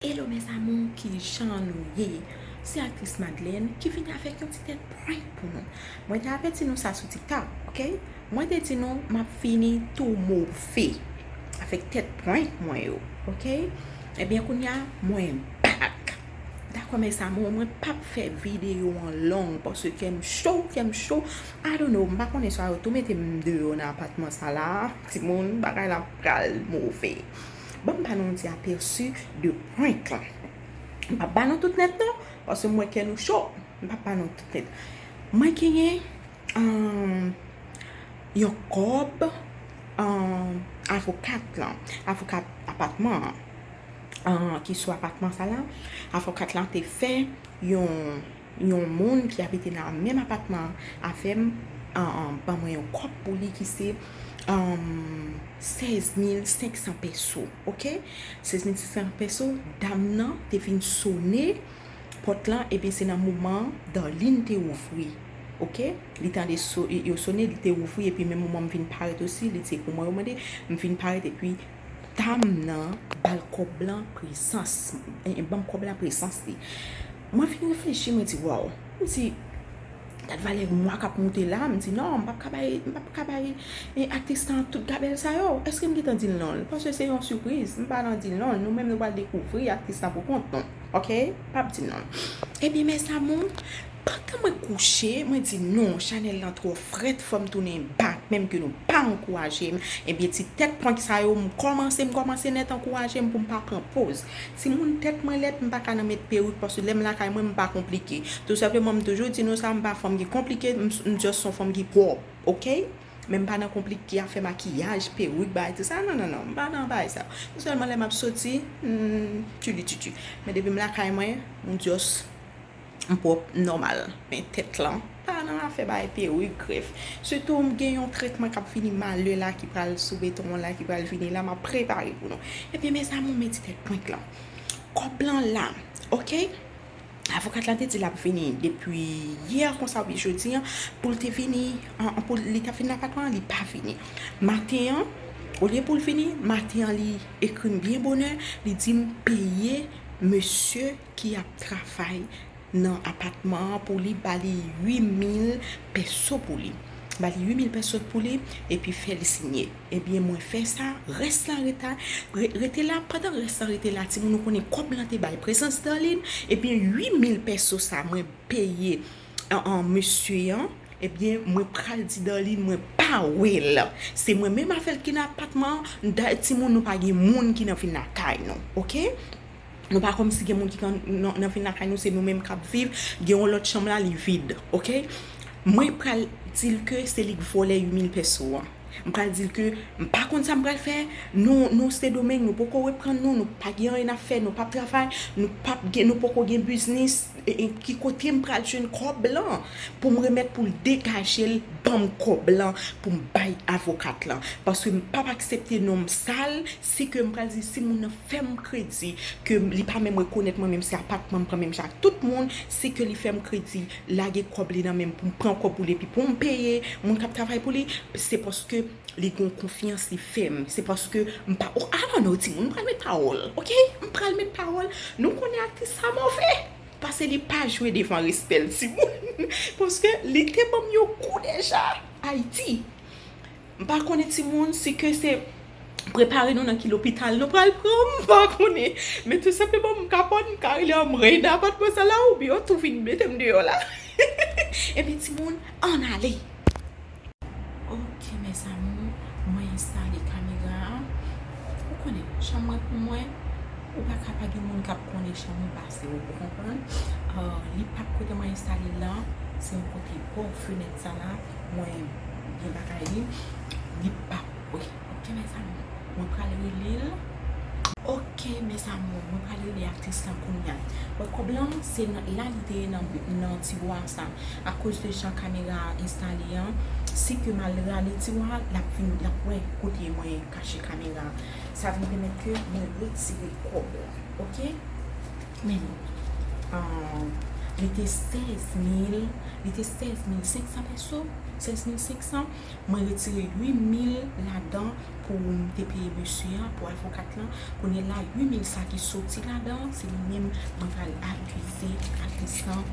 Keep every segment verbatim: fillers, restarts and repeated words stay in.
Hello mes amours, kijan nou ye? Se aktris Madeleine ki vini avèk yon ti tèt prank pou nou. Mwen te avèti nou sa sou TikTok, ok? Mwen te di nou m ap vini tou move avèk tèt prank mwen yo, ok? Ebyen kounye a, mwen back. Dakò mes amours, mwen p ap fè videyo an long paske kè m cho, kè m cho. I don't know, m pa konnen swa yo tou mete m deyò nan apatman sa la. Timoun, bagay la pral move. Ban m ba nou yon ti apèsi de prank lan. M p ap ba nou tout nèt non, paske m wè kè nou cho. M p ap ba nou tout nèt. Mwen genyen, um, yon kòb, um, avokat lan, avokat apatman an, uh, ki sou apatman sa la. Avokat lan te fè yon, yon moun ki abite nan menm apatman avè m, uh, uh, ban mwen yon kòb pou li ki se, um, sèz mil senk san peso, ok? Sèz mil senk san peso, dam nan te vin sone pòt lan, ebyen se nan moman Darline te ouvri, ok? Li tande so, yo sone, li te ouvri, epi menm moman m vin parèt osi, li di pou mwen yo mande, m vin parèt, epi dam nan ba l kòb lan prezans, eh, ban m kòb lan prezans li. Mwen vin reflechi, mwen di, waw, m di, gad valè mwa k ap moute la, m di, non, m p ap ka bay, m p ap ka bay, eh, aktris lan tout gabèl sa yo. Èske m gentan di l non? Paske se yon sipriz, m pa nan di l non. Nou menm nou pral dekouvri aktris lan pou kont nou, ok? P ap di l non. Ebyen mes amours, pandan mwen kouche, mwen di non, chanèl lan twò frèt, fò m tounen back, menm ke nou pa ankouraje m. Ebyen ti tèt prank sa yo, m kòmanse, m kòmanse nèt ankouraje m pou m pa pran poz. Timoun, tèt mwen lèd, m pa ka nan met perik, paske lè m lakay mwen, m pa konplike. Tou senpleman, m toujou di nou sa, m pa fanm ki konplike, m, m just yon fanm ki pwòp, ok? Men m pa nan konplike afè makiyaj, perik, bagay, tout sa, non, non, non, m pa nan bagay sa. Sèlman lè m ap soti, hmm, tchili tchitchi. Men depi m lakay mwen, m just m pwòp, m nòmal. Men tèt lan pa nan afè bay perik, grèf. Sitou m gen yon tretman k ap vini, malè la ki pral sou beton an la, ki pral vini la, m ap prepare pou nou. Ebyen mes amours, men ti tèt prank lan. Kòb lan la, ok? Avokat lan te di l ap vini depi yè konsa oubyen jodi an, pou l te vini, an, an, pou li t ap vin nan apatman an, li pa vini. Maten an, olye pou l vini, maten an li ekri m byen bonè, li di m peye mesye ki ap travay nan apatman an pou li, ba li uit mil peso pou li. Ba li uit mil peso pou li, epi fè l sinye. Ebyen, mwen fè sa, rès lan reta, re-, rete la, pandan rès lan rete la, timoun, nou konnen kòb lan te bay prezans Darline, ebyen, uit mil peso sa, mwen peye, an, an, mesye an, ebyen, mwen pral di Darline, mwen pa wè l. Se mwen menm avè l ki nan apatman an, da-, timoun, nou pa gen moun ki nan vin lakay nou, ok? Nou pa kòmsi gen moun ki kan-, nan, nan vin lakay nou, se nou menm k ap viv, gen yon lòt chanm la, li vid, ok? Mwen pral di l ke se li k vòlè uit mil peso an. M pral di l ke m pa konn sa m pral fè, nou, nou Sendomeng, nou poko reprann nou, nou pa gen anyen n ap fè, nou p ap travay, nou p ap gen, nou poko gen biznis, e, e, ki kote m pral jwenn kòb lan pou m remèt pou l degaje l, ban m kòb lan pou m bay avokat lan. Paske m p ap aksepte non m sal, si ke m pral di si moun nan fè m kredi ke li pa menm rekonèt mwen menm, se apatman m pran menm jan ak tout moun, si ke li fè m kredi, lage kòb li nan men m pou m pran kòb pou li epi pou m peye moun k ap travay pou li, se paske li gon konfyans li fè m. Se paske m pa, oh, I don't know, timoun, m pral met pawòl, ok? M pral met pawòl. Nou konnen aktris sa move. Paske li pa jwe devan respè l, timoun. Paske li te ban m yon kou deja Ayiti. M pa konnen timoun, si ke se prepare nou nan ki lopital nou pral pran, m pa konnen. Men tou senpleman, m ka pran, m ka rele anmwey nan apatman sa la, oubyen yo tou vin mete m deyò la. Ebyen, timoun, ann ale. Ok, mes amours, mwen enstale kamera a. Ou konnen, chanm mwen pou mwen, ou pa ka pa gen moun k ap konnen chanm ou pase, ou konprann? Ah, li p ap kote mwen enstale l lan, se yon kote bò fenèt sa la, mwen gen bagay li, li p ap wè. Ok, mes amours, mwen pral rele l. Ok, mes amours, mwen pral rele aktris lan kounye a. Wè kòb lan, se nan, la li te ye nan, nan tiwa sa. Akoz de jan kamera a enstale an, si ke m al rale tiwa a, l ap vin, l ap wè kote mwen kache kamera a. Sa vin pèmèt ke mwen retire kòb la, ok? Men, ah, Li te sèz mil, li te sèz mil senk san peso, sèz mil senk san. Mwen retire uit mil ladan pou m te peye mesye an, pou avokat lan. Kounye a la, uit mil sa ki soti ladan, se li menm mwen pral akize atresan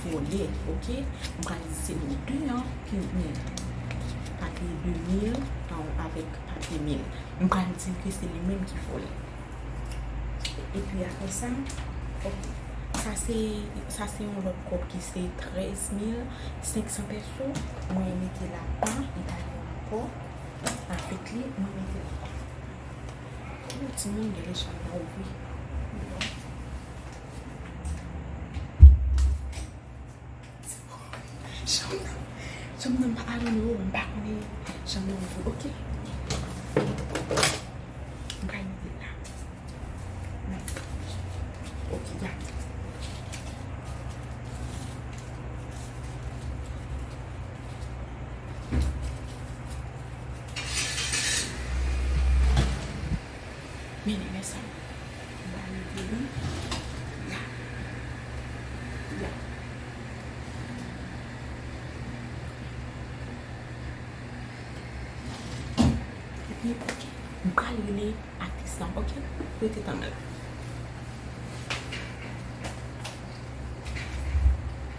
vòlè, oke? Mwen pral di se nou de an ki gen papye de mil an avèk papye mil. Mwen pral di ke se li menm ki vòlè. Epi apre sa, oke. Sa se, sa se yon lòt kòb ki se trèz mil senk san peso. Mwen mete l apa, li pa gen rapò avèk li, mwen mete l apa. Yon timoun gen lè chanm nan ouvri. Chanm nan, chanm nan pa alon yo, m pa konnen chanm nan ouvri, oke? M pral mete l la. Oke, ya. Men li men sa. M pral mete li la. Ya. Epi, oke. M pral rele aktris lan, oke? Rete tann mwen la.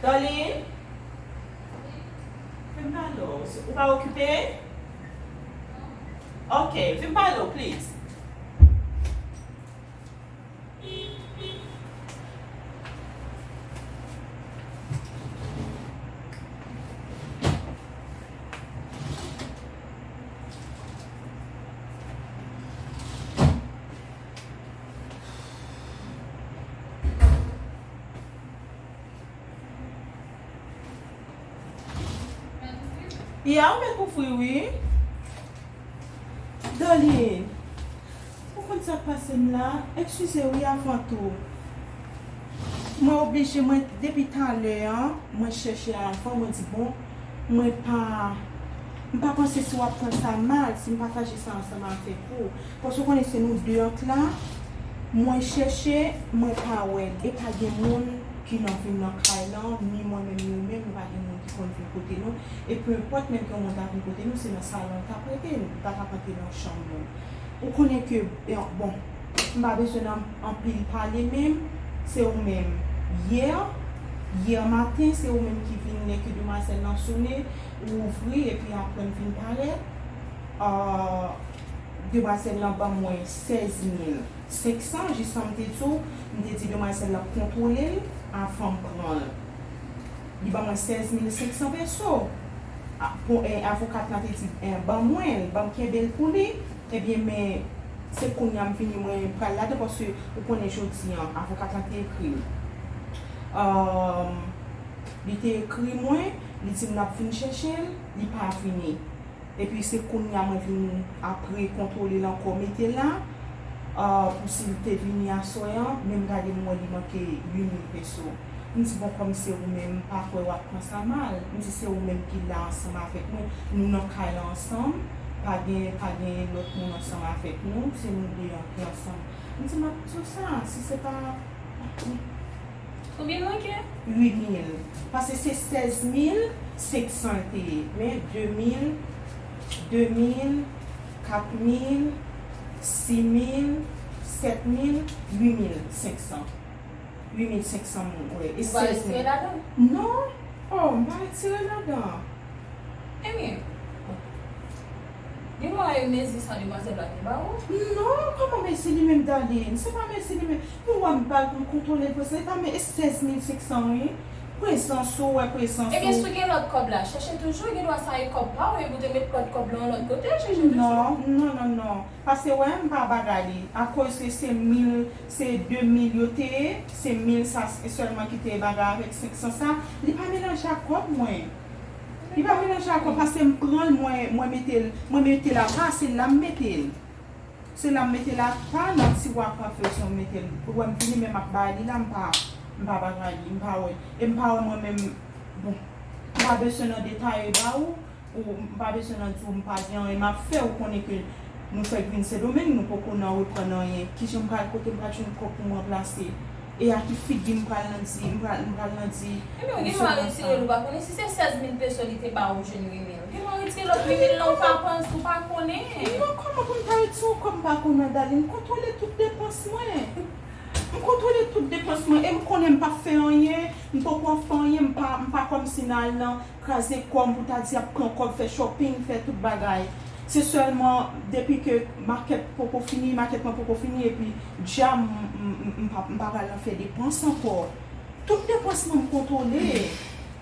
Darline? Vin pale w. Ou pa okipe? Ok, vin pale w, please. Ya, ou mèt kouvri, wi. Darline, ou konn sa k pase m la? Eskize wi avan tou. Mwen oblije, mwen, depi talè an, mwen chèche avan, mwen di, bon, mwen pa, m pa panse si w ap pran sa mal, si m pataje sa ansanm avèk ou. Paske w konnen se nou de ank la, mwen chèche, mwen pa wè l. E pa gen moun ki nan vin nan kay lan, ni mwen menm, ni ou menm, nou pa gen moun ki konn vin kote nou. E pe enpòt menm ke yon moun ta vin kote nou, se nan salon l t ap rete, li pa t ap antre nan chanm nou. Ou konnen ke, e, bon, m pa bezwen nan anpil pale menm, se ou menm. Yè, yè maten, se ou menm ki vin lè ke demwazèl lan sone, ou ouvri epi apre m vin parèt. Ah, demwazèl lan ban mwen sèz mil senk san, jis jan m te di w, m te di demwazèl lan kontwole l avan m pran l. Li ban mwen sèz mil senk san peso. A, pou, eh, avokat lan te di, eh, ban mwen l, ban m kenbe l pou li. Ebyen, men, se kounye a m vini, mwen pral ladan, paske ou konnen jodi an, avokat lan te ekri m. Ahn, li te ekri mwen, li di m l ap vin chèche l, li pa vini. Epi se kounye a mwen vin apre kontwole l ankò, mete l la, ah, pou si l te vini aswè an, men m gade m wè li manke uit mil peso. M di, bon, kòm se ou menm, m pa kwè w ap pran sa mal. M di, se ou menm ki la ansanm avèk mwen. Nou nan kay la ansanm, pa gen, pa gen lòt moun ansanm avèk nou, se nou de an ki ansanm. M di, m ap di w sa, si se pa, Konbyen l manke? Uit mil. Paske se sèz mil senk san l te ye. Men de mil, de mil, kat mil, sis mil, sèt mil, uit mil senk san. Uit mil senk san moun, wi. E sèz mil. Ou pa retire ladan? Non. Oh, m pa retire ladan. Ebyen, gen mwayen mezi sa demwazèl la te ba ou? Non, kòman mezi li menm, Darline? Se pa mezi li menm. Pou wè m pa kontwole l, se pa men, e sèz mil senk san, wi. Prezans ou, wè prezans ou. Ebyen, si w gen lòt kòb la, chèche toujou, gen dwa sa e kòb pa w, epi w te met lòt kòb la yon lòt kote, chèche toujou. Non, non, non, non. Paske, wè, m pa bagay li. Akoz ke se mil, se de mil yo te ye, se mil sa sèlman ki te bagay avèk senk san sa. Li pa melanje ak kòb mwen. Li pa melanje ak kòb, paske m pran l, mwen, mwen mete l, mwen mete l apa, se la m mete l. Se la m mete l apa, nan tiwa kwafe sa m mete l. Ou wè m vini menm ap bay li la, m pa, m pa bagay li, m pa wè. E m pa wè mwen menm, bon, m pa bezwen nan detaye ba ou, ou, m pa bezwen nan di w m pa gen anyen m ap fè, ou konnen ke nou fèk vin Sendomeng, nou poko nan reprann anyen. Kijan m pral, kote m pral jwenn kòb pou m ranplase? E a ki figi m pral nan di, m pral, m pral nan di. Ebyen, ou gen dwa retire l, ou pa konnen si se sèz mil peso li te ba ou, ou jwenn uit mil. Ou gen dwa retire lòt uit mil lan, ou pa panse, ou pa konnen. Non, kòman pou m ta retire yon kòb m pa konnen, Darline? M kontwole tout depans mwen. M kontwole tout depans mwen e m konnen m p ap fè anyen, m poko ap fè anyen, m pa, m pa kòmsi nan al nan kraze kò m pou ta di ap pran kòb, fè shopping, fè tout bagay. Se sèlman depi ke makèt poko fini, makèt mwen poko fini, epi dja m, m, m, m pa, m pa pral nan fè depans ankò. Tout depans mwen m kontwole.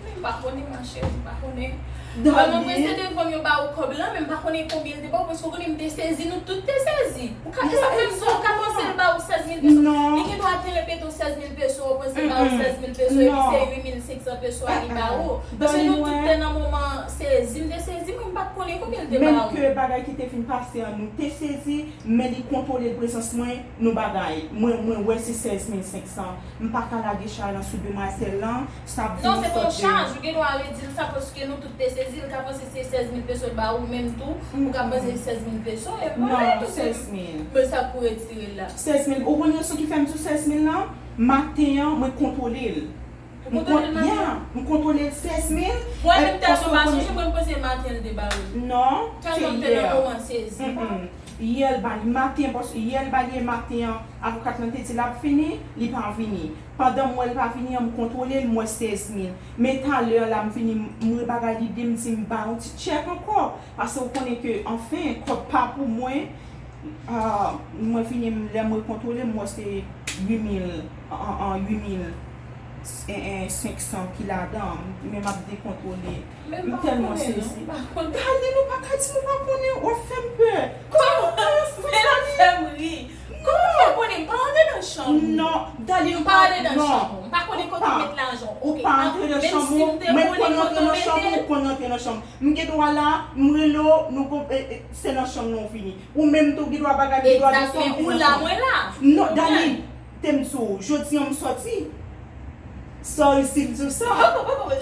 Men m pa konnen, ma chérie, m pa konnen. Mwen, mwen prese devan m yo ba ou kòb lan, men m pa konnen konbyen l te ba ou, paske ou konnen m te sezi, nou tout te sezi. Ou ka, e sa k fè m di w, ou ka panse l ba ou sèz mil peso. Li gen dwa te repete w sèz mil peso, ou panse l ba ou sèz mil peso, epi se uit mil senk san peso a li ba ou. Paske nou tout te nan moman sezi, m te sezi, mwen m pa t konnen konbyen l te ba ou. Menm ke bagay ki te fin pase an, nou te sezi, men li kontwole prezans mwen, nou bagay. Mwen, mwen wè se sèz mil senk san. M pa ka lage chay lan sou demwazèl lan, sa ap vin yon sòt de. Non, se pa yon chaj, ou gen dwa redi l sa, paske nou tout te sezi, l ka panse se sèz mil peso l ba ou, ou menm tou, ou ka panse se sèz mil peso, e pa vre tou. Non, sèz mil. Men sa k pou retire l la. Sèz mil, ou konn rezon ki fè m di w sèz mil lan? Maten an, mwen kontwole l. Ou kontwole l maten an? Yeah, m kontwole l sèz mil. Mwen menm tèlman m pa sonje, mwen m panse maten l te ba ou. Non, se yè. Tèlman m te nan moman sezi. Yè l ba li maten, paske yè l ba li e maten an, avokat lan te di l ap vini, li pa vini. Pandan m wè l pa vini an, m kontwole l, m wè sèz mil. Men talè la, m vini, m wè bagay li de, m di m ba yon ti tchèk ankò. Paske ou konnen ke, anfen, kòb pa pou mwen. Ah, mwen vini, m, lè m rekontwole, m wè se uit mil, an, an, uit mil senk san ki ladan, men m ap dekontwole. M tèlman sezi. Darline, ou pa ka di m ou pa konnen, w ap fè m pè. Kòman w fè? Men l ap fè m ri. Kòman w fè konnen? M pa antre nan chanm ou. Non, Darline, ou pa antre nan chanm ou. M pa konnen kote w met lajan w. Oke, men si m te konnen kote w mete l. Ou pa antre nan chanm ou, ou konn antre nan chanm ou. M gen dwa la, m rele w, nou gon, e, e, se nan chanm nan w vini. Ou menm tou, gen dwa bagay, m gen dwa desann vin nan chanm. Egzakteman, ou la, mwen la. Non, Darline, te m di w, jodi an m sòti. Sorry si m di w sa.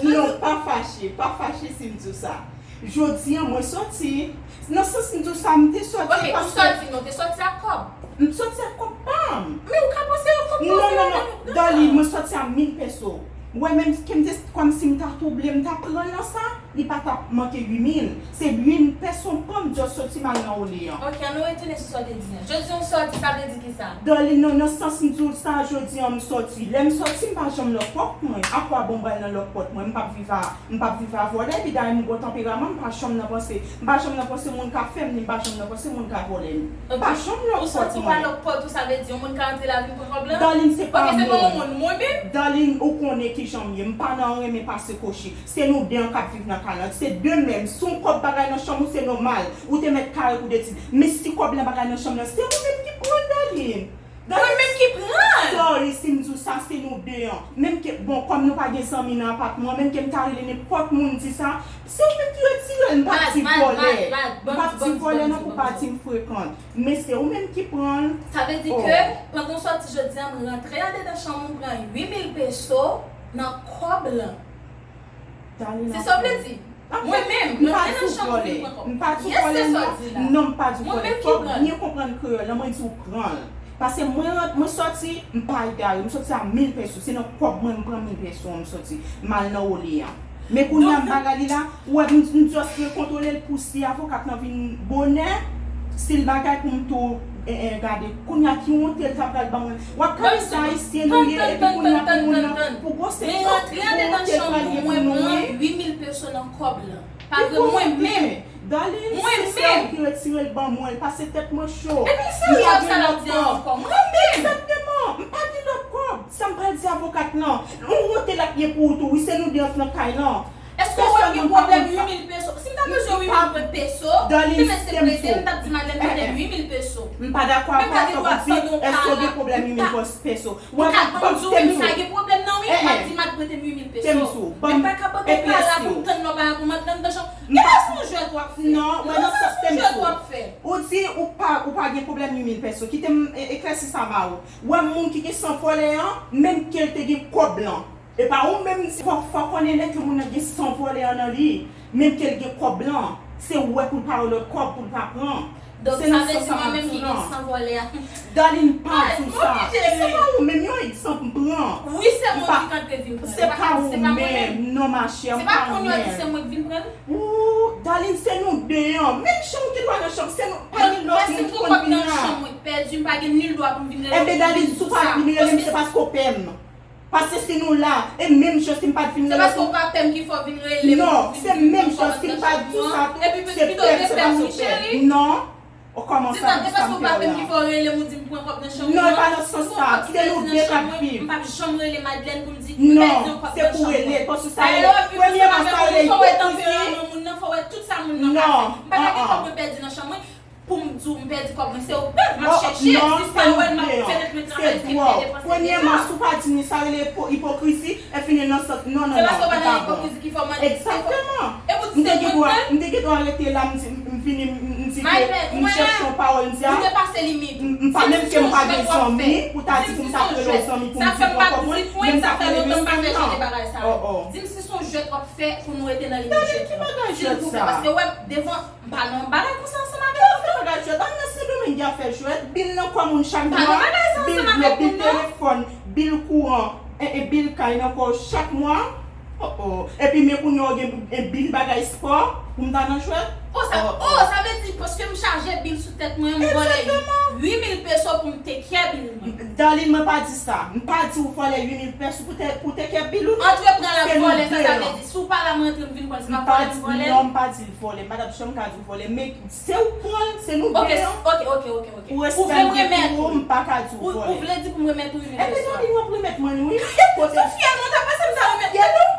Non, pa fache, pa fache si m di w sa. Jodi an, mwen sòti. Nan sans m di w sa, m te sòti paske. Ok, ou sòti, men w te sòti ak kòb. M sòti ak kòb pa m. Men ou ka panse ak kòb pa w. Non, non, non. Darline, mwen sòti a mil peso. Ou wè, menm ke m te, kòmsi m ta twouble, m ta pran l nan sa, li pa t ap manke uit mil. Se uit mil peso pa m, just sòti m al nan Olean. Ok, ann nou retounen sou sa w te di an. Jodi an w sòti, sa vle di kisa? Darline, non, nan sans m di w sa, jodi an m sòti. Lè m sòti, m pa janm lòk pòt mwen. Akwabon m pral nan lòk pòt mwen? M p ap viv a M p ap viv a vòlè, epi dayè m gon tanperaman, m pa janm nan panse, m pa janm nan panse moun ka fè m, ni m pa janm nan panse moun ka vòlè m. M pa janm lòk pòt mwen. Ou santi w pa lòk pòt ou, sa vle di yon moun ka antre lavi m pran kòb lan? Darline, se pa moun. Ok, se pa yon moun, mwen menm? Darline, ou konnen kijan m ye, m pa nan renmen pase kochi. Se nou de an k ap viv nan kay lan. Se de menm. Si yon kòb bagay nan chanm ou, se nòmal. Ou te mèt kare pou detid. Men si kòb lan bagay nan chanm lan, se ou menm ki pran l, Darline. Mwen menm ki pran l! Sorry si m di w sa, se nou de an. Menm ke, bon, kòm nou pa gen zanmi nan apatman an, menm ke m ta rele nenpòt moun di sa, se ou menm ki retire l, m p ap di vòlè. M p ap di vòlè non pou pa di m frekan. Men se ou menm ki pran l. Sa vle di ke, pandan w sòti jodi an, m rantre andedan chanm ou, m pran uit mil peso nan kòb lan. Se sa w vle di? Mwen menm, m pa di w vòlè. M pa di w vòlè non. Non, m pa di w vòlè. Fò w byen konprann kreyòl lan, mwen di w pran l. Paske mwen rant, mwen sòti, m pa egare. M sòti a mil peso. Se nan kòb mwen, m pran mil peso an, m sòti. M al nan Olean. Men kounye a, m bagay li la, ou wè, m, m just rekontwole l pou si avokat lan vin bonè, si l bagay pou m tou E, e, gade, kounye a ki wonte l ta pral ban mwen. W ap gade sa ayisyen nou ye, epi kounye a pou moun nan, pou gwosè twòp, ki wonte l pral ye pou nou ye. Mwen rantre andedan chanm pou mwen pran uit mil peso nan kòb lan. Pa vre, mwen menm. Darline, se sè w ki retire l ban mwen, pase tèt mwen cho. Epi serye ak sa l ap di an ankò, mwen menm. Egzakteman, m pa gen lòt kòb. Sa m pral di avokat lan, yon wonte l ap ye pou ou tou, wi, se nou de antre nan kay lan. Èske w wè m gen pwoblèm uit mil peso? Si m ta bezwen uit mil peso, te mèt se prete m, m t ap di madanm prete m uit mil peso. M pa dakò avè w sa w di, èske w gen pwoblèm uit mil peso? Ou wè, m ap di w, wi, m pa gen pwoblèm non, wi, m ap di madanm prete m uit mil peso. Men m pa ka pote kay la pou m tann lè w pa la pou m antre anndan chanm. Gen lè se yon jwèt w ap fè. Non, wè, nan sans tèm sou. Ou di ou pa, ou pa gen pwoblèm uit mil peso. Kite m e-, eklèsi sa ba ou. Wè, moun ki gen san vòlè an, menm ke l te gen kòb lan. Epa ou menm di fò, fò konnen lè ke moun nan gen san vòlè an nan li, menm ke l gen kòb lan, se ou wè pou l pa yon lòt kòb pou l pa pran. Donk sa vle di mwen menm ki gen san vòlè an. Darline, pa di w sa. Se pa ou menm, yon egzanp m pran. Wi, se mwen ki antre vin pran l. Se pa ou menm, non, ma chère, se pa ou menm. Se pa konn yo di se mwen ki vin pran l? Ooh, darling, se nou de an. Menm jan ou gen dwa nan chanm, se nou. Pa gen lòt moun ki konn vin la. Mwen, si m pran kòb nan chanm mwen pèdi, m pa gen nil dwa pou m vin rele w pou m di sa. Ebyen, darling, si w pa t vin rele m, se paske w pè m. Paske si nou la, e menm jan si m pa t vin rele w. Se paske w pa pè m ki fè w vin rele m. Non, se menm jan si m pa t di sa tou, se pè m, se paske w pè m. Non. Ou kòmanse ap di sa m pè w la. Di sa, e paske w pa menm ki fè w rele m ou di m pran kòb nan chanm ou an. Non, e pa nan sans sa. Kite nou de k ap viv. M p ap janm rele Madeleine pou m di m pèdi yon kòb nan chanm mwen. Non, se pou rele, paske sa rele, premyèman, sa rele ipokrizi. Fò w wè tanperaman moun nan, fò w wè tout sa moun nan ka fè. M pa ka gen kòb mwen pèdi nan chanm mwen pou m di w m pèdi kòb mwen. Se ou menm m ap chèche, si sa wè m ap fè nèt mwen travay, si m te depanse deja. Premyèman, si w pa di m li, sa rele ipo-, ipokrizi. E fini nan sant, non, non, non, li pa bon. Se paske w pa nan ipokrizi ki fè w mande. Egzakteman. E pou di se mwen k pran l? M te gen dwa, m te gen dwa rete la, m di, m, m vini, m, m di ke m chèche yon pawòl, m di a, m, m pa menm ke m pa gen zanmi, pou ta di pou m ta rele w zanmi, pou m di pran kòb mwen, men m ta rele mesye m nan. Oh, oh. Di m si se yon jwèt w ap fè pou nou rete nan limit jwèt lan. Silvouplè, paske wè, devan M pa nan bagay konsa ansanm avè w, non. Bagay jwèt. Al nan Sendomeng, y ap fè jwèt. Bil nan kò moun chak mwa. M pa nan bagay sa ansanm avè w, non. Bil dlo, bil telefòn, bil kouran, e, e bil kay nan kò w chak mwa. Oh, oh. Epi men kounye a w gen, e, bil bagay spò pou m ta nan jwèt. Oh, sa, oh, sa vle di paske m chaje bil sou tèt mwen, m vòlè uit mil peso pou m take care bil mwen. Darling, mwen pa di sa. M pa di w vòlè uit mil peso pou take, pou take care bil ou, non. Antre pran l ap vòlè, sa sa vle di? Si w pa la, mwen antre, m vin pran l, se pa vòlè m vòlè l? Non, m pa di l vòlè. M pa t ap janm ka di w vòlè. Men se ou k pran l, se nou de an. Ok, ok, ok, ok, ok. Pou respè m gen pou ou, m pa ka di w vòlè. Ou vle di pou m remèt ou uit mil peso a? Ebyen, darling, w ap remèt mwen l, wi. Kote? Sou fyèl mwen, ta panse m ta remèt. Fyèl ou?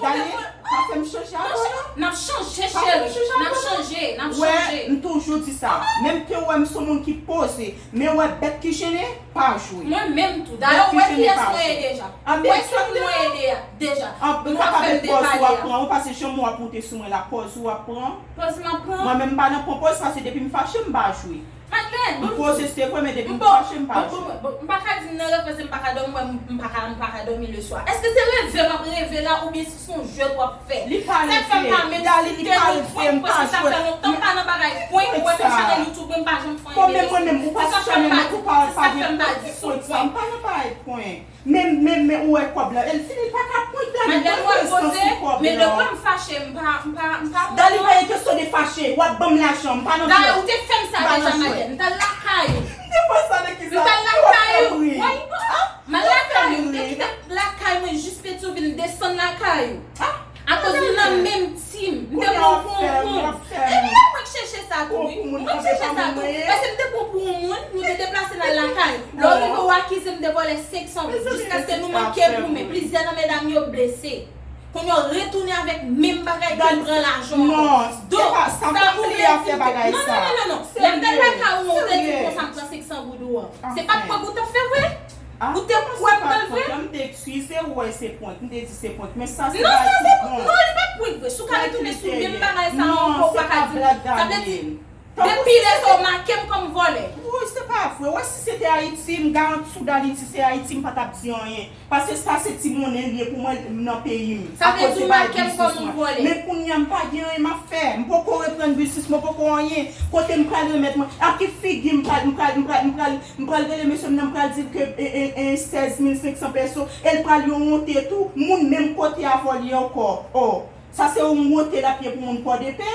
Darling, pa fè m chanje avè w, non. N ap chanje, cheri. N ap chanje, n ap chanje. Wè, m toujou di sa. Menm ke w wè m se yon moun ki poze, men w wè bèt ki jennen, pa jwe. Mwen menm tou. Dayè, ou wè kiyès mwen ye deja. Ou wè ki moun mwen ye deja. Ou ap fè m depale a. Pòz ou ap pran, ou pase janm w ap monte sou mwen la, pòz ou ap pran. Pòz m ap pran. Mwen menm m pa nan pran pòz, paske depi m fache, m pa jwe. Madeleine, m poze, se vre, men depi m fache, m pa jwe. Bon, m pa ka di m nan rèv, paske m pa ka dòmi, m, m pa ka, m pa ka dòmi leswa. Èske se reve m ap reve la, oubyen si se yon jwèt w ap fè? Li pa reve. Sa fè m pa menm site nou prank, paske sa fè lontan m pa nan bagay prank, ou wè menm chanèl YouTube mwen, m pa janm fè anyen de leswa. Bon, men mwen menm, ou pa sou chanèl mwen, ou pa, pa gen prank, ki prank sa? M pa nan bagay prank. Men, men, men, ou wè kòb la. El fini, li pa ka pran, Dali, pran rezans sou kòb la. Men devan m fache, m pa, m pa, m pa. Dali, pa gen kesyon de fache. W ap ban m lajan, m pa nan prank. Dayè, ou te fè m sa deja, Madeleine. M t al lakay ou. M te fè sa de ki sa? M t al lakay ou. Why? M al lakay ou. M te kite lakay mwen jis Petyonvil, m desann lakay ou. Akoz nou nan menm team. M te pran w pou yon moun. Epi e mwen k chèche sa tou, wi. Mwen k chèche sa tou. Paske m te pran w pou yon moun, nou te deplase n al lakay. Lè w rive, w akize m de vòlè senk san goud, jiskaske nou manke goumen. Plizyè nan medam yo blese. Kounye a w retounen avèk menm bagay ke l pran lajan ankò. Donk, sa ou vle di m te, non, non, non, non, non. Lè m t al lakay ou an, ou te di m konsa m pran senk san goud ou an. Se pa t prank ou t ap fè vre? Ou te kwè m pral vre? M te eskize ou, wè se prank. M te di se prank. Men sa se bagay ki bon. Non, li pa t prank vre. Si w ka retounen sou menm bagay sa a ankò, ou pa ka di m. Sa vle di, depi lè sa w make m kòm vòlè. Woy, se pa vre. Wè, si se te Ayiti, m garanti w, Dali, si se Ayiti, m pa t ap di anyen. Paske sa se ti monnen li ye pou mwen, m nan peyi m. Sa vle di w make m kòm yon vòlè. Men kounye a, m pa gen anyen m ap fè. M poko reprann biznis mwen, poko anyen. Kote m pral remèt mwen? Ak ki figi m pral, m pral, m pral, m pral M pral rele mesye m nan, m pral di l ke, e, e, e, sèz mil senk san peso, e l pral yon wonte tou, moun menm kote a vòlè ankò. Oh, sa se yon wonte l ap ye pou moun Pòdepè?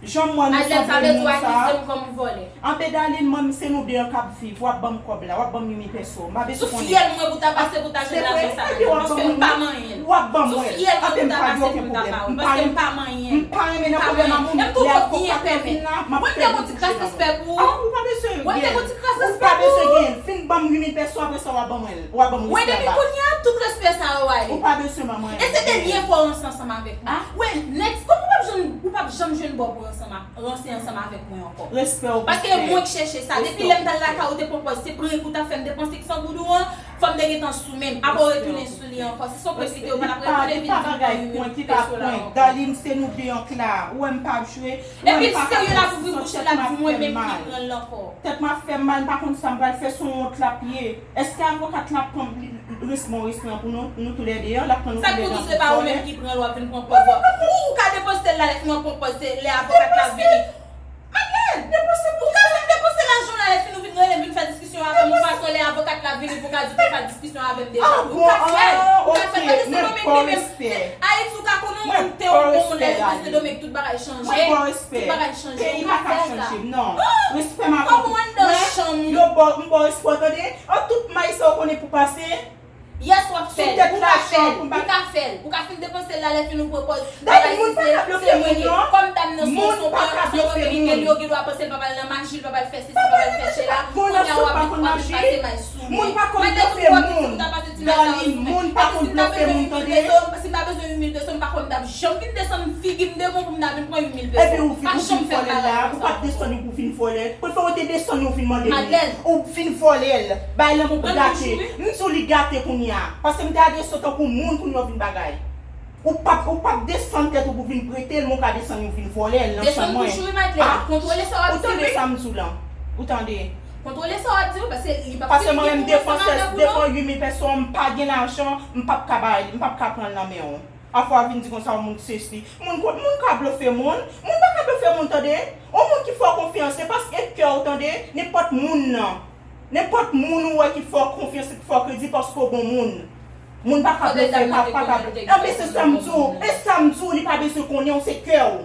Jan m wè nou sanble moun sa. Madeleine, sa vle di w akize m kòm vòlè? Anben, darling, mwen, se nou de an k ap viv. W ap ban m kòb la, w ap ban m uit mil peso. M pa bezwen konnen. Sou fyèl mwen pou ta pase pou ta jwenn lajan sa, Madeleine, paske m pa manyen l. W ap ban mwen. Sou fyèl mwen pou ta pase pou ta ba w, paske m pa manyen l. M pa renmen nan pwoblèm a moun. Lè avoka vin la, m ap fè yon ti respè pou ou. Ah, ou pa bezwen gen. Ou pa bezwen gen. Fin ban m uit mil peso, apre sa w a ban mwen l. W a ban m respè a. Wi, depi kounye a, tout respè sa yo ale. Ou pa bezwen ban mwen l. E se dènye fwa w ranse ansanm avèk mwen. Wi, next, kòman w p ap janm, ou p ap janm jwenn bò pou ranse ansanm avèk mwen ankò? Respè w. Paske e mwen k chèche sa. Depi lè m t al lakay ou te pran pòz, se prank ou t ap fè m te panse k san goud ou an. Fò m te gentan sou men m. Apre w retounen sou li ankò. Si se yon prank li te, ou pa t ap retounen vin di m pran uit mil peso la ankò. Darling, se nou de an k la. Ou wè m p ap jwe. Epi l serye l ap ouvri bouch li, l ap di mwen menm ki pran l ankò. Tèt m ap fè m mal, m pa konn sa m pral fè, se yon wont l ap ye. Èske avokat la ap pran respon, respon an pou nou, nou toulède an, l ap pran nou toulède an pou vòlè? Sa k pou di se pa ou menm ki pran l, w ap vin pran pòz ou. Ou, ou ka depoze l la, lè fin w ap pran pòz, se lè avokat la vini. Madeleine, depoze pou ou ka vin depoze lajan w la, lè fin ou vin rele m, vin fè diskisyon. Avè m, ou pa sole avokat la vini pou ka di ou te fè diskisyon avè m deja. Ah, bon, ou ka fè l, ah, ou ka fè l, paske Sendomeng li menm, Ayiti, ou ka konnen yon moun te yon bon moun, lè li vin Sendomeng, tout bagay chanje, tout bagay chanje, ou ka fè sa. Respè m avè w. Kòman anndan chanm ou? Yo ba w, m ba w respè w, tande? An tout may sa w konnen pou pase. Yes, w ap fè l. Ou ka fè l. Ou ka fè l. Ou ka fin depanse l la, lè fin ou pran pòz. Dayè, moun pa ka blofe moun, non. Kòm dam nan se yon, se yon pwopriyete li, yo gen dwa panse l pa pral nan maji, l pa pral fè sesi, l pa pral fè sela. Kounye a w ap vin, w ap vin pase may sou li. Moun pa konn blofe moun. Darline, moun pa konn blofe moun, tande. Si m ta bezwen uit mil peso, m pa kwè m t ap janm vin desann figi m devan w pou m ta vin pran uit mil peso. Epi ou vin, ou vin vòlè l la, ou pa t desann li pou vin vòlè l. Prefere w te desann li, ou vin mande li. Ou vin vòlè l. Bay lanmou pou gate. M di w li gate kounye a. Paske m te adrese w tankou moun, kounye a w vin bagay. Ou p ap, ou p ap desann tèt ou pou vin prete l, men w ka desann li, w vin vòlè l nan chanm mwen. Desann bouch ou wi, Madeleine. Kontwole sa w ap di wi. Ou tande sa m di w lan? Ou tande? Kontwole sa w ap di wi, paske li p ap fin gen moun ansanm avèk ou non. Paske mwen menm defanse, devan uit mil peso, m pa gen lajan, m p ap ka bay, m p ap ka pran l nan men w. Afwa vin di konsa yon moun sesi. Moun, moun ka blofe moun. Moun pa ka blofe moun, tande. Yon moun ki fè w konfyans, se paske kè w, tande. Nenpòt moun nan. Nenpòt moun ou wè ki fè w konfyans, ki fè w kredi, paske w bon moun. Moun pa ka blofe, pa, pa ka blofe. Anben, se sa m di w. E sa m di w, li pa bezwen konnen w, se kè w.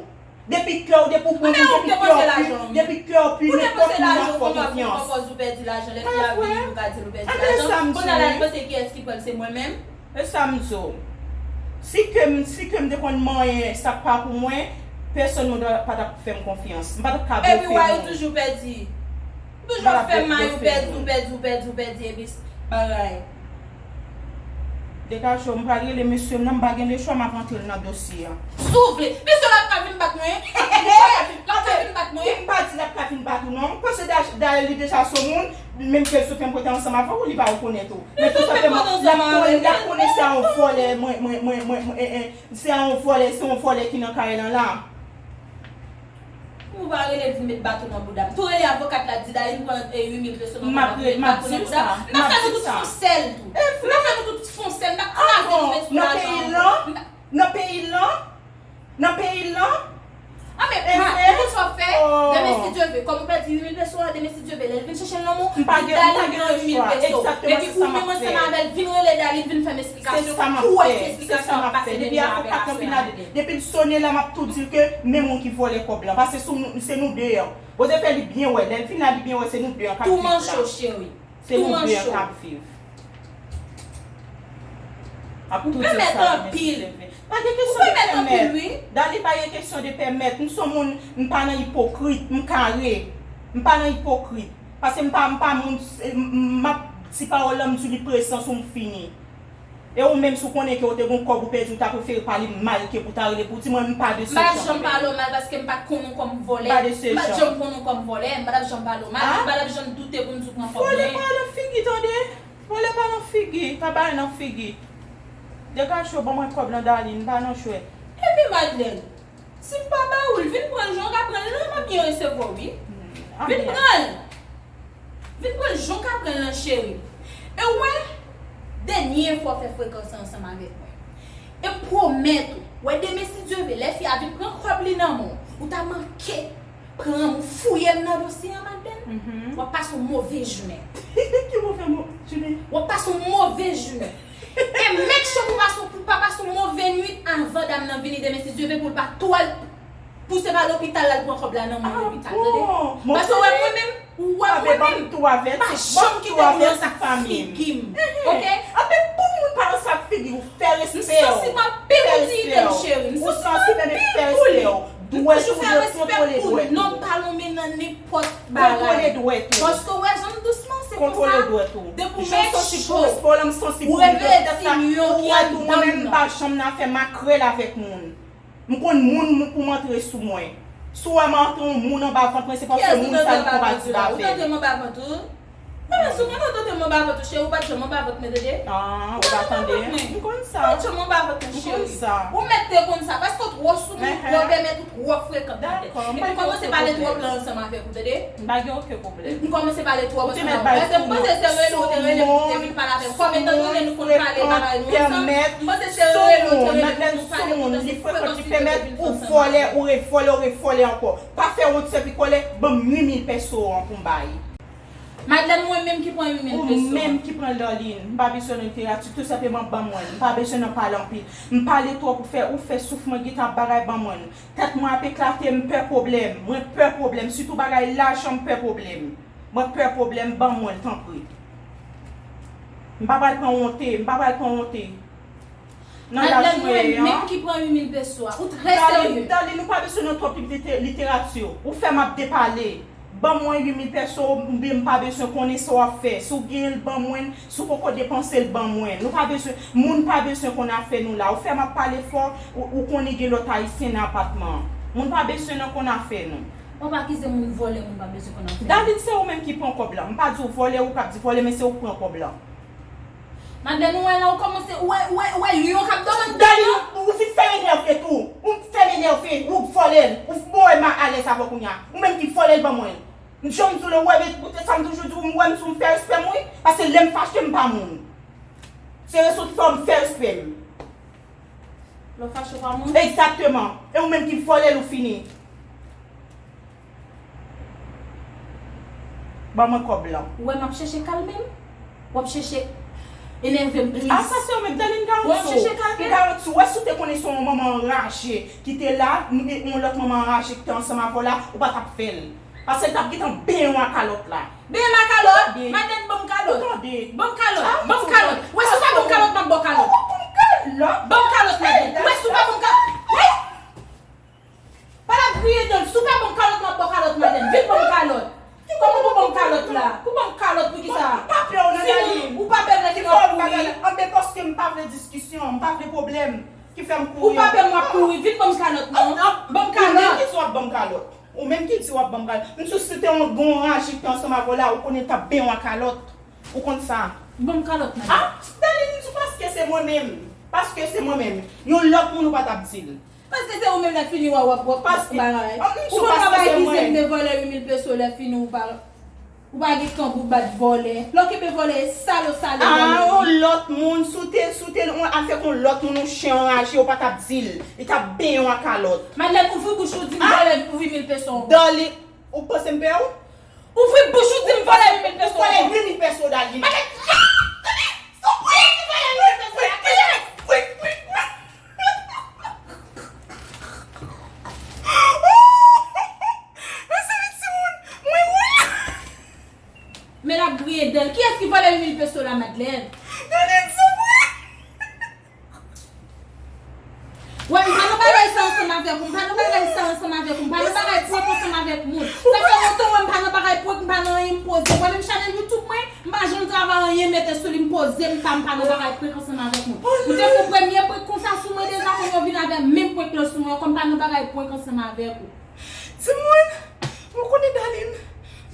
Depi kè w, depi w bon moun, depi kè w pi, depi kè w pi, nenpòt moun ap fè w konfyans. Ou depanse lajan, ou pran pòz ou pèdi lajan, lè fi a vini, ou ka di l ou pèdi lajan. Kounye a la, li panse kiyès ki pran l, se mwen menm. E sa m di w. Si ke m, si ke m te konn manyen sa k pa pou mwen, pèsonn moun pa t ap fè m konfyans. M pa t ap ka blofe moun. Epi w a toujou pèdi. Ou toujou ap fè may, ou pèdi, ou pèdi, ou pèdi, ou pèdi, epi bagay. Degaje w, m pral rele mesye m nan, m pa gen lechwa, m ap antre l nan dosye a. Si w vle. Mesye l ap ka vin bat mwen. L ap ka vin bat mwen. M pa di l ap ka vin bat ou non. Paske dayè li deja se yon moun, menm ke l sot menm kote ansanm avè w, li pa rekonèt ou. Men tou senpleman, l ap konnen, l ap konnen se a yon vòlè, mwen, mwen, mwen, mwen, mwen, eh, eh, se a yon vòlè, se yon vòlè ki nan kay lan la. Ou pa rele l vin met baton nan bouda m. Tou rele avokat la, di Darline pran, eh, uit mil peso nan kòb la, vin met baton nan bouda m. M ap fè nou tout fon sèl tou. M ap fè nou tout fon sèl. M ap kraze nou met sou lajan an. Nan peyi l lan? Nan peyi l lan? Anben, ou konn sa w ap fè? Demen si Dye ve, kòm ou pèdi uit mil peso a, demen si Dye ve, lè l vin chèche l nan men w, di Darline pran uit mil peso. Epi ou menm ansanm avè l, vin rele Darline, vin fè m esplikasyon. Ou wè si esplikasyon ap pase depi avokat lan vin la. Depi l sone la, m ap tou di l ke men moun ki vòlè kòb lan. Paske se nou de an. Poze fè li byen wè. Lè l fin la, li byen wè, se nou de an k ap viv la. Tou manche w, cheri. Se nou de an k ap viv. Ou pèmèt anpil. Pa gen kesyon de pèmèt. Darline, pa gen kesyon de pèmèt. M se yon moun, m pa nan ipokrit, m kare. M pa nan ipokrit. Paske m pa, m pa moun, m, m, m ap di pawòl lan, m di li prezans ou m fini. E ou menm, si w konnen ke w te gon kòb ou pèdi, ou ta prefere pale m mal ke pou ta rele pou di mwen m pa de se jan. M pa janm pale w mal paske m pa t konnen w kòm vòlè. M pa t janm konnen w kòm vòlè, m pa t ap janm pale w mal, m pa t ap janm doute pou m di w pran kòb mwen. Vòlè pa nan figi, tande. Vòlè pa nan figi, pa bay nan figi. Degaje w, ban mwen kòb lan, Darline, m pa nan jwèt. Epi Madeleine, si m pa ba ou l, vin pran l jan w ka pran l lan, m ap byen resevwa w wi. Vin pran l. Vin pran l jan w ka pran l lan, cheri. E w wè, dènye fwa w fè frekans ansanm avèk mwen. E m pwomèt ou, wè demen si Dye ve, lè fi a vin pran kòb li nan men w, ou ta manke pran m, ou fouye m nan dosye an, Madeleine. W ap pase yon move jounen. Ki move mo-, jounen? W ap pase yon move jounen. E make sure pou pase, pou pa pase yon move nwit anvan dam nan vini demen si Dye ve, pou l pa twò, pou se pa lopital l al pran kòb la nan men lopital, tande. Paske w wè mwen menm, ou wè mwen menm, m pa janm kite moun nan sa figi m. Oke? Anben pou moun pa nan sa figi w, fè respè w. M sansib anpil pou diyite m, cheri. M sansib anpil pou li. M toujou fè respè pou li. Non, m pa lonmen nan nenpòt bagay. Paske w wè jan m dousman, se konsa. Depi w make sure ou revèti m yo ki anndan m. M pa janm nan fè makrèl avèk moun. M konn moun pou m antre sou mwen. Si w wè m antre yon moun anba vant mwen, se paske moun sa li konpatib avè l. Ou tande m anba vant ou? Mwen menm si w konn ou tande m anba vant ou, cheri, ou pa t janm anba vant mwen, tande. Ah, ou pa tande. M konn sa. Ou pa t janm anba vant mwen, cheri. Ou mèt te konn sa, paske w twò sou moun, lè w pèmèt ou twò frekan nan tèt. Epi m kòmanse pale twòp lan ansanm avèk ou, tande. M pa gen okenn pwoblèm. M kòmanse pale twòp ansanm avè w. Èske m panse se rele w te rele m pou te vin pale avè m? Kòm etan done nou konn pale bagay nou ansanm, m panse se rele w te rele m pou nou pale, poutèt se frekans li te vin fè ansanm avè m. Ou vòlè, ou revòlè, ou revòlè ankò. Pa fè wont, sèvi kòlè, ban m uit mil pèso an pou m bay. Madlèn, mwen menm ki pran uit mil peso. Ou menm ki pran Darline. M pa bezwen nan literati, tou senpleman ban mwen l. M pa bezwen nan pale anpil. M pale twòp, ou fè, ou fè souf mwen gentan ap bagay, ban mwen l. Tèt mwen ap eklate, m pè pwoblèm. Mwen pè pwoblèm, sitou bagay lajan, m pè pwoblèm. Mwen pè pwoblèm, ban mwen l, tanpri. M pa pral pran wonte, m pa pral pran wonte. Nan laj mwen ye an. Madlèn, mwen menm ki pran uit mil peso a. Ou trè serye. Darline, ou pa bezwen nan twòp literati. Ou fè m ap depale. Ban mwen uit mil peso, oubyen m pa bezwen konnen sa w ap fè. Si w genyen l, ban mwen l. Si w poko depanse l, ban mwen l. Nou pa bezwen, moun pa bezwen konn afè nou la. Ou fè m ap pale fò, ou, ou konnen gen lòt Ayisyen nan apatman an. Moun pa bezwen nan konn afè nou. W ap akize moun vòlè, moun pa bezwen konn afè nou. Darline, se ou menm ki pran kòb lan. M pa di w vòlè, ou p ap di vòlè, men se ou k pran kòb lan. Madlèn, ou wè la, ou kòmanse, ou wè, ou wè, ou wè lyon k ap dòmi anndan. Darline, ou, ou vin fè m enève tou. Ou fè m enève, ou vòlè l. Ou voye m alèz avè w kounye a. Ou menm ki vòlè l ban mwen. M janm di w lè ou wè, men koute sa m toujou di w, ou wè m sou m fè respè m wi. Paske lè m fache m pa moun. Se rezon ki fè w m fè respè m. Lè w fache w pa moun? Egzakteman. E ou menm ki vòlè l ou fini. Ban mwen kòb lan. Ou wè m ap chèche kalme m? W ap chèche enève m plis. A sa se ou menm, Darline, m garanti w. W ap chèche kalme m? M garanti w, wè si w te konnen se yon manman anraje ki te la, yon lòt manman anraje ki te ansanm avè w la, ou pa t ap fè l. Paske l t ap gentan benyen w a kalòt la. Benyen m a kalòt? Madlèn, ban m kalòt. Ban m kalòt. Ban m kalòt. Wè si w pa ban m kalòt, m ap ba w kalòt. Ban m kalòt, Madlèn. Wè si w pa ban m kalòt. Wè! Pa la griye dan l. Si w pa ban m kalòt, m ap ba w kalòt, Madlèn. Vin ban m kalòt. Kòman pou ban m kalòt la? Pou ban m kalòt pou kisa? M pa pè w nan Darline. Ou pa pè m nan ki w ap kouri? Anben paske m pa vle diskisyon, m pa vle pwoblèm ki fè m kouri. Ou pa pè m w ap kouri. Vin ban m kalòt non. Ban m kalòt. Ou menm ki di w ap ban m kalòt. Ou menm ki di w ap ban m kalòt. M si w se te yon gon raje ki te ansanm avè w la, ou konnen l t ap benyen w a kalòt. Ou konn sa. Ban m kalòt, Madlèn. A, Darline, m di w paske se mwen menm. Paske se mwen menm. Yon lòt moun ou pa t ap di l. Paske se ou menm lè fini w a w ap w ap bagay. Ou konn w ap akize m de vòlè uit mil peso lè fini ou pa ou pa gen kanp ou bat vòlè. Lè w kenbe vòlè e sale w sale vòlè. A yon lòt moun si w te si w te avèk yon lòt moun ou chen anraje ou pa t ap di l. Li t ap benyen w a kalòt. Madlèn ouvri bouch ou di m vòlè uit mil peso. Darline, ou panse m pè w? Ouvri bouch ou di m vòlè uit mil peso. Vòlè uit mil peso Darline. Madlèn, ya! Tande! Se ou ki vòlè uit mil peso la. Tande! Mezanmi timoun, mwen woule. Men l ap griye dan l. Kiyès ki vòlè uit mil peso la, Madlèn? Darline, se vre. Wè, m pa nan bagay sa ansanm avèk ou, m pa nan bagay sa ansanm avèk ou, m pa nan bagay prank ansanm avèk moun. Sa fè lontan wè m pa nan bagay prank, m pa nan anyen, m poze m. Wè menm chanèl YouTube mwen, m pa janm travay anyen mete sou li, m poze m pa, m pa nan bagay prank ansanm avèk moun. Ou te fè premye prank konsa sou mwen deja, kounye a w vin avè menm prank lan sou mwen ankò, m pa nan bagay prank ansanm avèk ou. Timoun, mwen konnen Darline,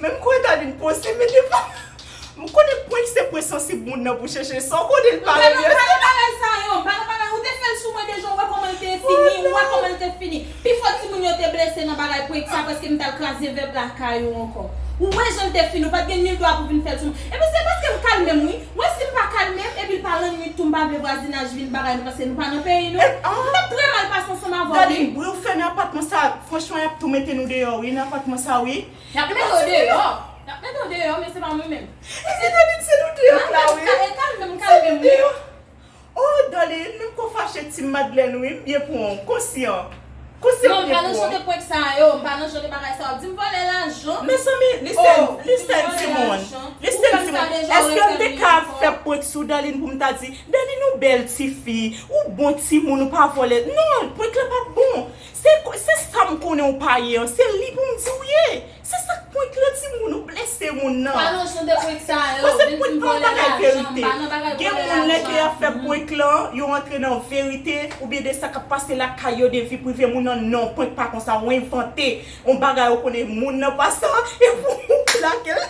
men m kwè Darline poze men devan. M konnen prank se pwen sansib moun nan pou chèche sa w konnen l pa renmen. M pa nan bagay sa yo, m pa nan bagay, ou te fè l sou mwen deja, ou wè kòman l te fini, ou wè kòman l te fini. Pifò timoun yo te blese nan bagay prank sa, prèske m t al kraze vèb lakay ou ankò. Ou wè jan l te fini, ou pa t gen nil dwa pou vin fè l sou mwen. Epi se paske m kalme m wi. Mwen si m pa kalme m, epi l pa lannwit tou, m pa vle vwazinaj vin bagay nou, paske nou pa nan peyi nou. M t ap trè mal pase ansanm avè w wi. Darline, bri w fè nan apatman sa, franchman, y ap tou mete nou deyò wi, nan apatman sa wi. Y ap mete w deyò. Y ap mete w deyò, men se pa mwen menm. E se Darline, se nou deyò la wi. Kalme m, kalme m wi. Oh Darline, menm kò fache Team Madlèn wi, m byen pran w, konsyan. Konsyan m byen pran w. Non, m pa nan jan de prank sa yo, m pa nan jan de bagay sa yo. Di m vòlè lajan. Mezanmi, listen, listen timoun. Listen timoun. Èske m te ka fè prank sou Darline pou m ta di, Darline ou bèl tifi, ou bon timoun, ou pa vòlè. Non, prank lan pa t bon. Se, se sa m konnen ou pa ye an, se li pou m di w ye. Se sa k prank lan timoun, ou blese moun nan. Pa nan jan de prank sa yo, vin di m vòlè lajan, m pa nan bagay vòlè lajan. Gen moun lè ke y ap fè prank lan, yo antre nan verite, oubyen de sa k ap pase lakay yo, de vi prive moun nan, non, prank pa konsa, ou envante yon bagay ou konnen moun nan pa sa, epi ou plake l.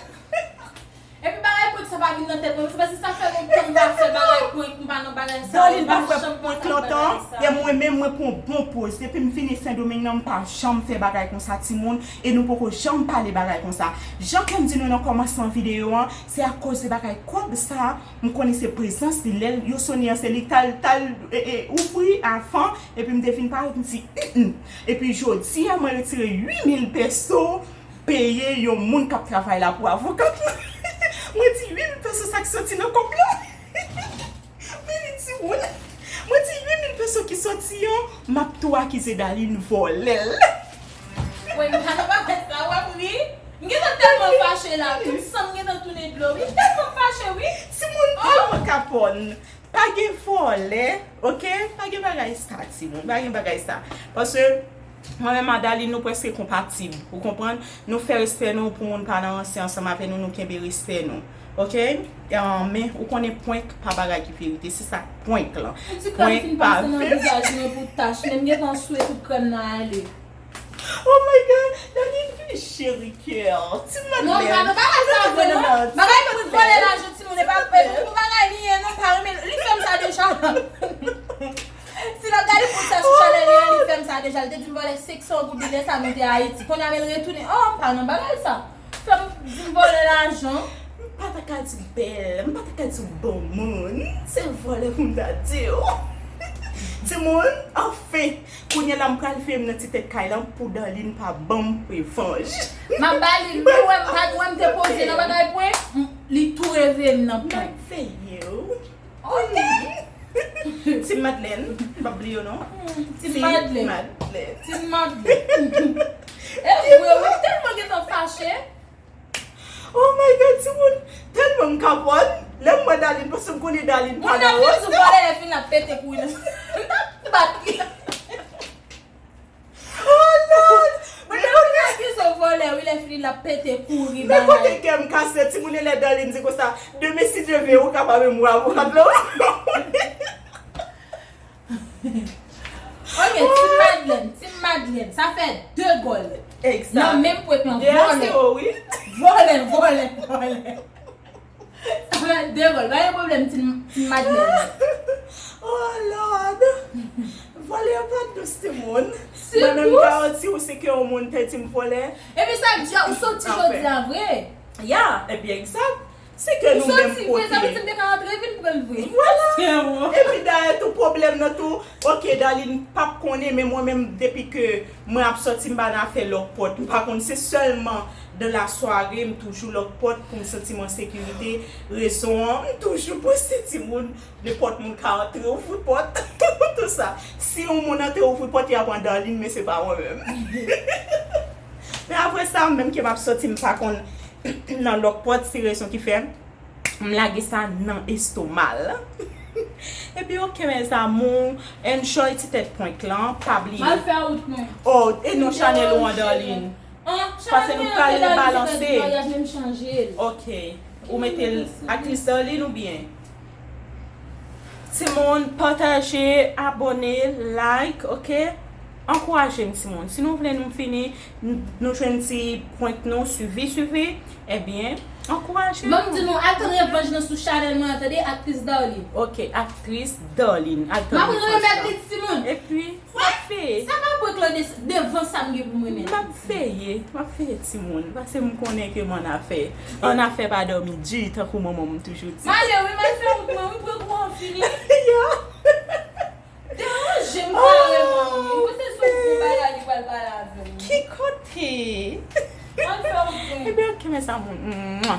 Epi bagay prank sa pa vin nan tèt mwen, se paske sa fè lontan m pa fè bagay prank, m pa nan bagay sa yo, m pa janm panse ak bagay sa. Darline pa fè prank lontan, e mwen menm mwen pran bon poz, depi m vini Sendomeng nan m pa janm fè bagay konsa timoun, e nou poko janm pale bagay konsa. Jan ke m di nou nan kòmansman videyo an, se akoz de bagay kòb sa, m konnen se prezans li, lè yo sonnen an se li k t al, t al, e, e, ouvri avan, epi m te vin parèt m di, mm, mm. Epi jodi a mwen retire uit mil peso, peye yon moun k ap travay la pou avokat lan. Mwen di uit mil peso sa k soti nan kòb la. Mwen di timoun. Mwen di uit mil peso ki soti an, m ap tou akize Darline vòlè l. Woy, m pa nan bagay sa, w ap ri. M gentan tèlman fache la, tout san m gentan tounen dlo, wi. M tèlman fache, wi. Timoun tèlman kapòn. Pa gen vòlè, oke? Pa gen bagay sa, timoun. Pa gen bagay sa. Paske mwen menm a Darline, nou prèske konpatib. Ou konprann? Nou fè respè nou pou moun pa nan ranse ansanm avè nou, nou kenbe respè nou. Oke? Ah, men ou konnen prank pa bagay ki verite. Se sa k prank lan. Yon ti krèm fin pase nan vizaj mwen pou tach, men m gentan swe tout krèm nan ale. Oh my God, Darline vin cheri kè. Ti Madlèn. Non, pa nan bagay sa vre, non. Bagay pou vòlè lajan timoun, e pa, e pa pou bagay li ye, non, pa renmen. Li fè m sa deja. Si l ap gade pou sa sou chanèl li an, li fè m sa deja. Li te di m vòlè senk san goud, lè sa nou te Ayiti. Kounye a, men l retounen. Oh, m pa nan bagay sa. Fè m di m vòlè lajan. M pa ta ka di w bèl, m pa ta ka di w bon moun. Se vòlè pou m ta di w. Timoun, anfen, kounye a la m pral veye m nan ti tèt kay la pou Darline pa ban m revanj. M ap ba li, nou wè m pa, nou wè m te poze nan bagay pwen, m- li tou reveye m nan pwen. M ap veye w. Ok. Ti Madlèn, m p ap bliye w non. Ti Madlèn. Madlèn. Ti Madlèn. E vre, wi, m tèlman gentan fache. Oh my God, timoun, tèlman m kapòn. Lè m wè Darline, paske m konnen Darline pa nan wòs. Moun nan fin sou vòlè, lè fin l ap pete kouri nan. M t ap bat li. Oh Lord! Men kote, akize w vòlè, wi, lè fini l ap pete kouri men bagay. Kote kè m kase, timoun, e lè Darline di konsa, demen si Dye vle, ou ka pa menm wè avokat la. Ok, Team Madlèn, Team Madlèn, sa fè de gòl. Egzak. Nan menm pwen lan, de a vòlè. Zewo, wi. Vòlè, vòlè, vòlè. Sa fè de gòl. Pa gen pwoblèm, Team, Team Madlèn. Oh Lord. Vòlè yo pa dous, timoun. Mwen menm, m garanti w, se ke yon moun te di m vòlè. Epi sa k di a, ou soti jodi a vre. Ya, epi egzak. Se ke nou menm kote. Ou soti vre, sa vle di m te ka rantre vin pran l vre. Vwala. Epi dayè tou pwoblèm nan tou, ok, Darline p ap konnen, men mwen menm depi ke mwen ap sòti, m pa nan afè lòk pòt. M pa konn, se sèlman dans la soirée, m toujou lòk pòt pou m santi m an sekirite. Rezon an, m toujou poste timoun, nenpòt moun ka antre ouvri pòt. Tout sa. Si yon moun antre ouvri pòt, y a pran Darline, men se pa mwen menm. Men apre sa, menm ke m ap sòti, m pa konn nan lòk pòt, se rezon ki fè m lage sa nan estoma l. Epi ok, mes amours, enjoy ti tèt prank lan, pa bliye. M al fè wout mwen. Oh, e non chanèl ou an, Darline. Paske nou prale rebalanse. Maryaj, men m chanje l. Ok. Ou mete l aktris Darline oubyen? Timoun, pataje, abòne, like, ok? Ankouraje m, timoun. Si nou vle nou fini, n- nou jwenn ti prank nou, swivi, swivi, ebyen, ankouraje nou. Ban m di nou, al tann revanj nan sou chanèl mwen an, tande, aktris Darline. Ok, aktris Darline. Al tann revanj nan. M ap remèt li, timoun. Epi, m ap veye. Sa pa prank lan de- devan sa m gen pou m remèt. M ap veye, m ap veye timoun. Paske m konnen ke m annafè. Annafè pa dòmi di, tankou manman m toujou di. M ale, wi, m al fè wout mwen, wi, prank ou an fini. Ya. Deranje m kareman, wi. Mwen se sou pou bagay li pral pale avè m. Ki kote? M al fè wout mwen. Ebyen, ok, mes amours. Mwa.